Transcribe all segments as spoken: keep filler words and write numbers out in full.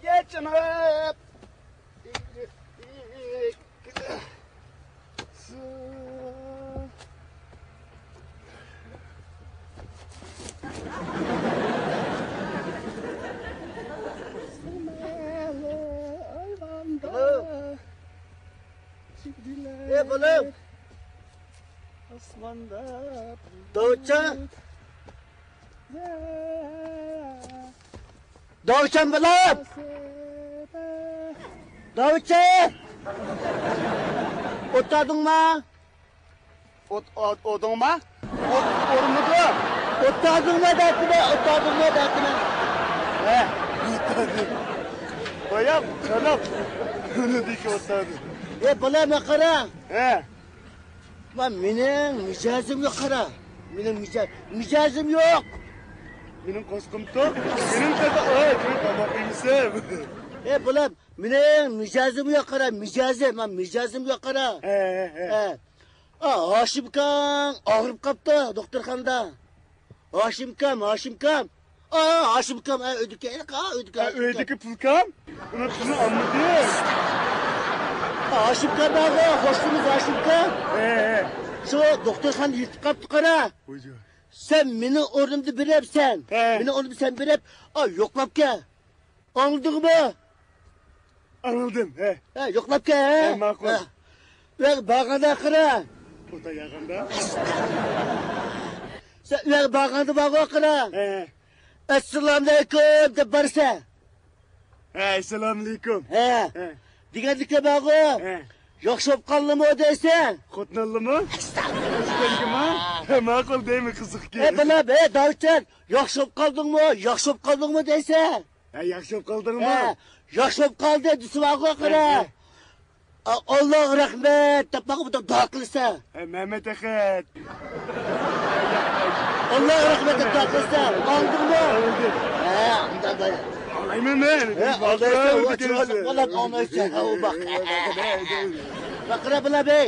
يېچىنىپ. ئايۋاندا. ئەي، بالام! ئاسماندا داۋۇتجان! داۋۇتجان بالام! داۋۇتجان! ئوتتادىڭما؟ ئوت، ئوت، ئوتۇڭما؟ ئوت ئورمىدۇ. ئوتتادىڭما دەپتىمەن، ئوتتادىڭما دەپتىمەن. ھە. بايام، قاراپ. ئۇنىدىكى ئوتتادىڭ. ئەي، بالام، قارا. ھە. ما، مېنىڭ مىجەزىمگە قارا. مېنىڭ مىجە-، مىجەزىم يوق. مېنىڭ قوسقۇم توق. مېنىڭ تازا، ئاي، مېنىڭ تاماق يېمىسەم. ئەي، بالام، مېنىڭ مىجەزىمگە قارا، مىجەزىم، ما، مىجەزىمگە قارا. ھە، ھە، ھە. ھە. ئا، ھاشىمكام ئاغرىپ قاپتۇ دوختۇرخانىدا. ھاشىمكام، ھاشىمكام. ئا، ھاشىمكام، ئا، ئۆيدىكى، ئا، ئۆيدىكى ئا، ھاشىمكام. ئۆيدىكى پۇلكام؟ ئۇنى پۇلنى ئالمىدى. ئا، ھاشىمكام بارغۇ، قوشنىمىز ھاشىمكام. ھە، ھە. شۇ دوختۇرخانا يىرتىپ قاپتۇ قارا. ۋايجان. سەن مېنىڭ ئورنۇمدا بېرەپسەن. ھە. مېنىڭ ئورنۇمدا سەن بېرىپ، ئا، يوقلاپ كەل. ئاڭلىدىڭمۇ؟ ئاڭلىدىم، ھە. ھە، يوقلاپ كەل، ھە؟ ھە، ماقۇل. ھە. ئۇياققا بارغاندا قارا. ئوتا ياغاندا؟ سەن ئۇياققا بارغاندا بارغۇ قارا. ھە. ئەسسالامۇئەلەيكۇم دەپ بارسەن. ھە، ئەسسالامۇئەلەيكۇم. ھە. ھە. دېگەندىكى بارغۇ. ھە. ياخشى بولۇپ قالدىمۇ دەيسەن. خوتۇن ئالدىمۇ؟ ئەستەغپۇرۇللا. ھە، ماقۇل دەيمەن، قىزىقكەن. ئەي، بالام، ئەي، داۋۇتجان، ياخشى بولۇپ قالدىڭمۇ؟ ياخشى بولۇپ قالدىڭمۇ دەيسەن. ھە، ياخشى بولۇپ قالدىڭمۇ؟ ھە، ياخشى بولۇپ قالدى دېسە بارغۇ قارا. ھە، ھە. ئا، ئاللاغا رەھمەت دەپ ماڭا بۇنداق دۇئا قىلىسەن. ھە، مەمەت ئەخەت. ئاللاغا رەھمەت دەپ دۇئا قىلىسەن. ئاڭلىدىڭمۇ؟ ئاڭلىدىم. ھە، ئۇنداق بار. ئاڭلايمەن مەن. ھە، ئاڭلايسەن، ئاڭلايسەن. ئۇ باق. ھە، ھە. باقىرا بىلا بەي.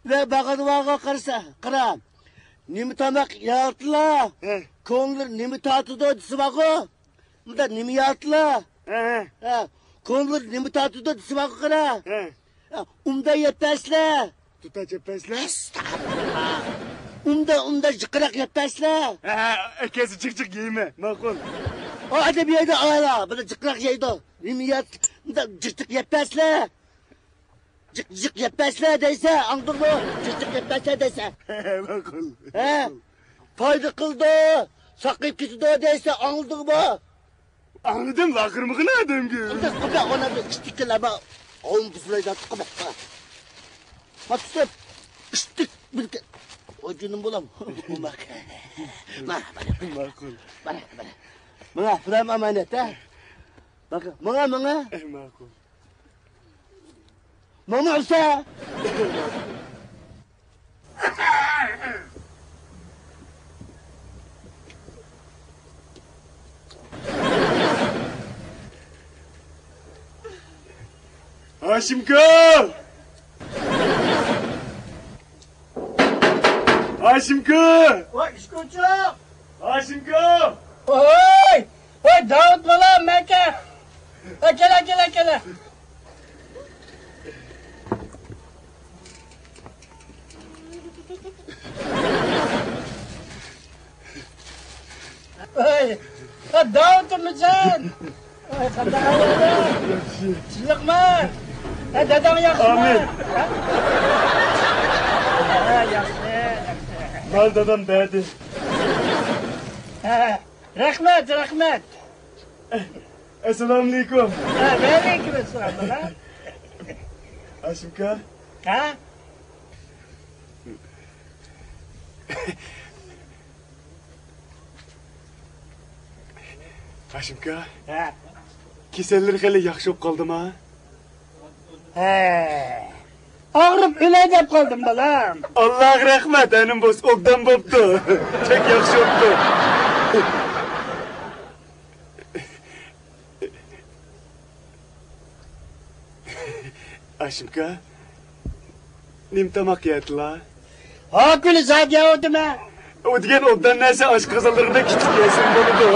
ۋە باغىدىۋارغا قارىسا، قارا. نېمە تاماق يەۋاتىلا؟ ھە. كۆڭلى نېمە تارتىدۇ دېسە بارغۇ. ئۇندا نېمە يەۋاتىلا؟ ھە، ھە. ھە. كۆڭلى نېمە تارتىدۇ دېسە بارغۇ قارا. ھە. ھە. ئۇمدا يەپ بەرسىلە. دۇتاچ يەپ بەرسىلە. ئەستەغپۇرۇللا. ئۇمدا، ئۇمدا جىقراق يەپ بەرسىلە. ھە، ھە، ئەكەلسە جىق جىق يەيمەن. ماقۇل. ئادەم يەيدۇ، ئالا، بۇنى جىقراق يەيدۇ. نېمە يەپ، ئۇمدا جىق جىق يەپ بەرسىلە. جىق جىق يەپ بەرسىلە دەيسە، ئاڭلىدىڭمۇ؟ جىق جىق يەپ بەرسىلە دەيسە. ماقۇل. ھە؟ پايدا قىلىدۇ، ساقىيىپ كېتىدۇ دەيسە، ئاڭلىدىڭمۇ؟ ئاڭلىدىم، ۋارقىرىمىغىن ئادەمگە. ئۇنداق قىلما، ئۇنى ئىشتىككە لەما، ئوڭ بۇزۇلايدۇ، قىلما. ما تۇتۇپ، ئىشتىك بىلكە. ئوي جېنىم بولام. ماقۇل. مانا، مانا. ماقۇل. مانا، مانا. مانا، پۇلام ئامانەت، ھە؟ ماقۇل. ماڭا، ماڭا. ئەي، ماقۇل. ماما ئۇسا! ھاشىمكا! ھاشىمكا! ۋاي، ئىشقىلچۇق! ھاشىمكا! ۋاي! ۋاي، داۋۇت بالام، مەكە! ۋاي، كېلە، كېلە، كېلە! ۋاي، ۋاي، داۋۇتمۇسەن؟ ۋاي، قانداق ئەھۋالىڭ؟ ياخشى. تىنچلىقمۇ؟ ھە، داداڭ ياخشىمۇ؟ ئامىن. ھە؟ ھە، ياخشى، ياخشى. مال دادام بەردى. ھە، رەھمەت، رەھمەت. ئەسسالامۇئەلەيكۇم. ھە، ۋەئەلەيكۇم ئەسسالام، بالا. ھاشىمكا. ھە؟ ھاشىمكا. ھە. كېسەللىرى خېلى ياخشى بولۇپ قالدىما؟ ھە. ئاغرىپ ئۆلەي دەپ قالدىم، بالام. ئاللاغا رەھمەت، ئەنە بولسا ئوبدان بوپتۇ. بەك ياخشى بوپتۇ. ھاشىمكا، نېمە تاماق يەتلا؟ ھاكۈلى زادى يەۋاتىمەن. ئۇ دېگەن ئوبدان نەرسە ئاشقازانلىرىدا كىچىك يەسىمۇ بولىدۇ.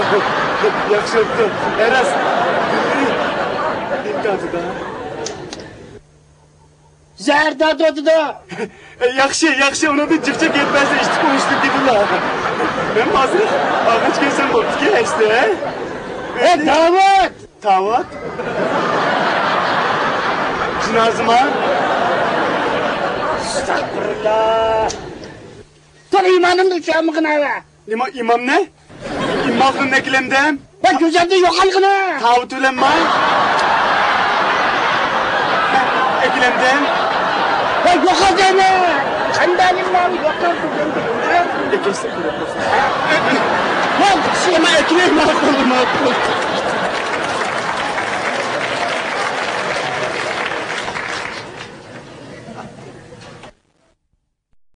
ياخشى ئوتتۇ. ئەرەس. زەھەر تارتىۋاتىدۇ. ياخشى، ياخشى، ئۇنىڭدىن جىقچە گەپ بەرسە ئىشتىك ئوڭۇشتۇق دېدىلا. مەن ھازىر ئاغاچ كەلسەم بوپتىكەن ئەسلى، ھە؟ ئە، داۋۇت! داۋۇت؟ جىنازىما؟ ئەستەغپۇرۇللا. تۇر ئىمانىمنى ئۇچۇرمىغىن ھەۋە. نېمە ئىمامنى؟ ئىمامنى ئەكلەمدىم. بەك گۈزەلدە يوقالغىنى. تاۋۇت ئۆلەمماي. ئەكلەمدىم. بەك يوقال دەيمەن. قانداقلىقلار يوقال دېگەندە. ئەكەشسە كۆرۈپ قالسا. ياق، شۇ. ئەمما ئەكلەي ماقۇل، ماقۇل.